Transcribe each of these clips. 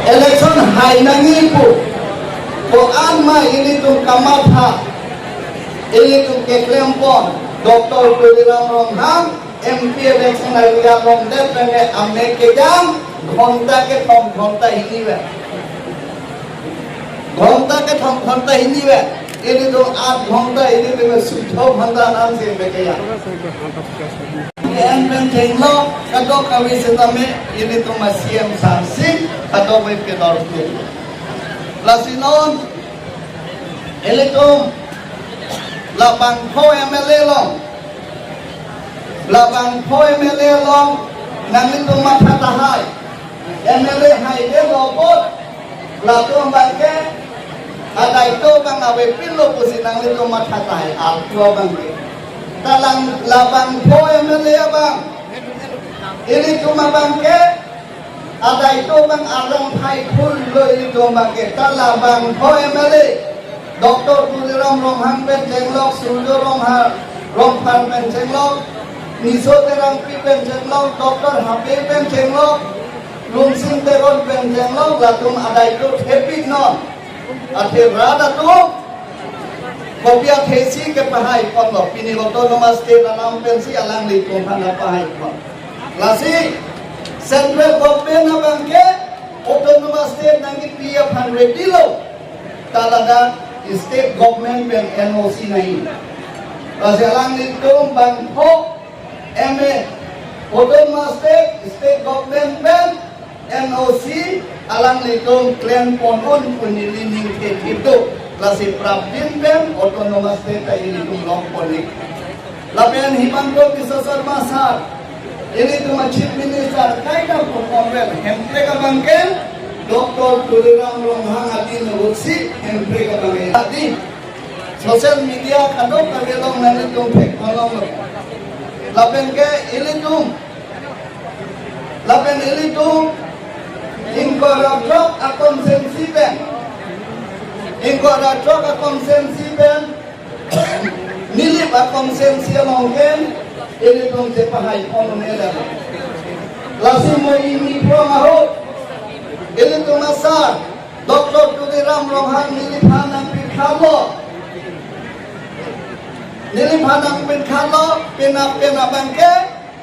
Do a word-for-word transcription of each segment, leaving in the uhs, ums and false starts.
Election hai nangji pu, ko-an ma ilitum kamatha, ilitum keklempon, Doctor Tuliram Ronghang M P election arya longdet pen amek kejang, ghonta kethom ghonta hini vet. Ghonta kethom ghonta hini vet. Ilitum aat ghonta, ilitum sutho ghonta nam si mek kejang. N pen chenglo, kadokave setame, ilitum a-C M sar si, kadokave kedor si. Lasi non, ilitum, labangpho M L A along, labangpho M L A along, nanglitum matha tahai. M L A haidetlo apot, latum abangke, adai to abang avepinlo pusi nanglitum matha tahai, altu abangke. Ta lang labangpho M L A abang, ilitum abangke, adai to abang arong phai phul lo ilitum abangke. Ta labangpho M L A, Doctor Tuliram Ronghang pen chenglok, Surjo Rongha-, Rongphar pen chenglok, Niso Terangpi pen chenglok, Doctor Habe pen chenglok, Lungsing Teron pen chenglok, latum adai to thepik non. Athe rat atum, kopi athesi kepahai ponlo, pini autonomous state alam pensi alanglitum aphan pahai pon. Lasi, central government abangke, autonomous state nangkipi aphan ready lo. Ta ladak state government pen N O C nangji. Lasi alanglitum bangpho M A, autonomous state, state government pen N O C alanglitum klempon un pu neli ning thethip do. Lasi prapjin pen autonomous state ta ilitum longpon ik. Lapen Himanta Biswa Sarma sar, ilitum a-Chief Minister kaita pu konven Hemprek abangke, Doctor Tuliram Ronghang adin ahut si Hemprek abangke. Adi, social media kadokave along nanglitum thek tolong lo. Lapen ke ilitum, lapen ilitum, ingkoi ra throk a-constituency pen, ingkoi ra throk a-constituency pen, Nilip a-constituency along pen, ilitum chepahai pon un-e. Lasi mo ini prong ahut, ilitum asar, Doctor Tuliram Ronghang neliphan nangpirkhatlo. Neliphan nangpirkhatlo, penap pen abangke,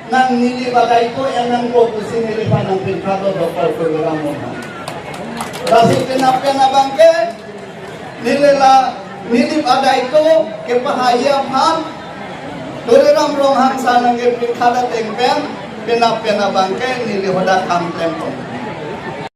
nang Nilip adai to en nangpo pusi neliphan nangpirkhatlo Doctor Tuliram Ronghang. Lasi penap pen abangke, neli la, Nilip adai to kepahai aphan, Tuliram Ronghang sar nangkepirkhat ateng pen, penap pen abangke, neli hadak kam klempon.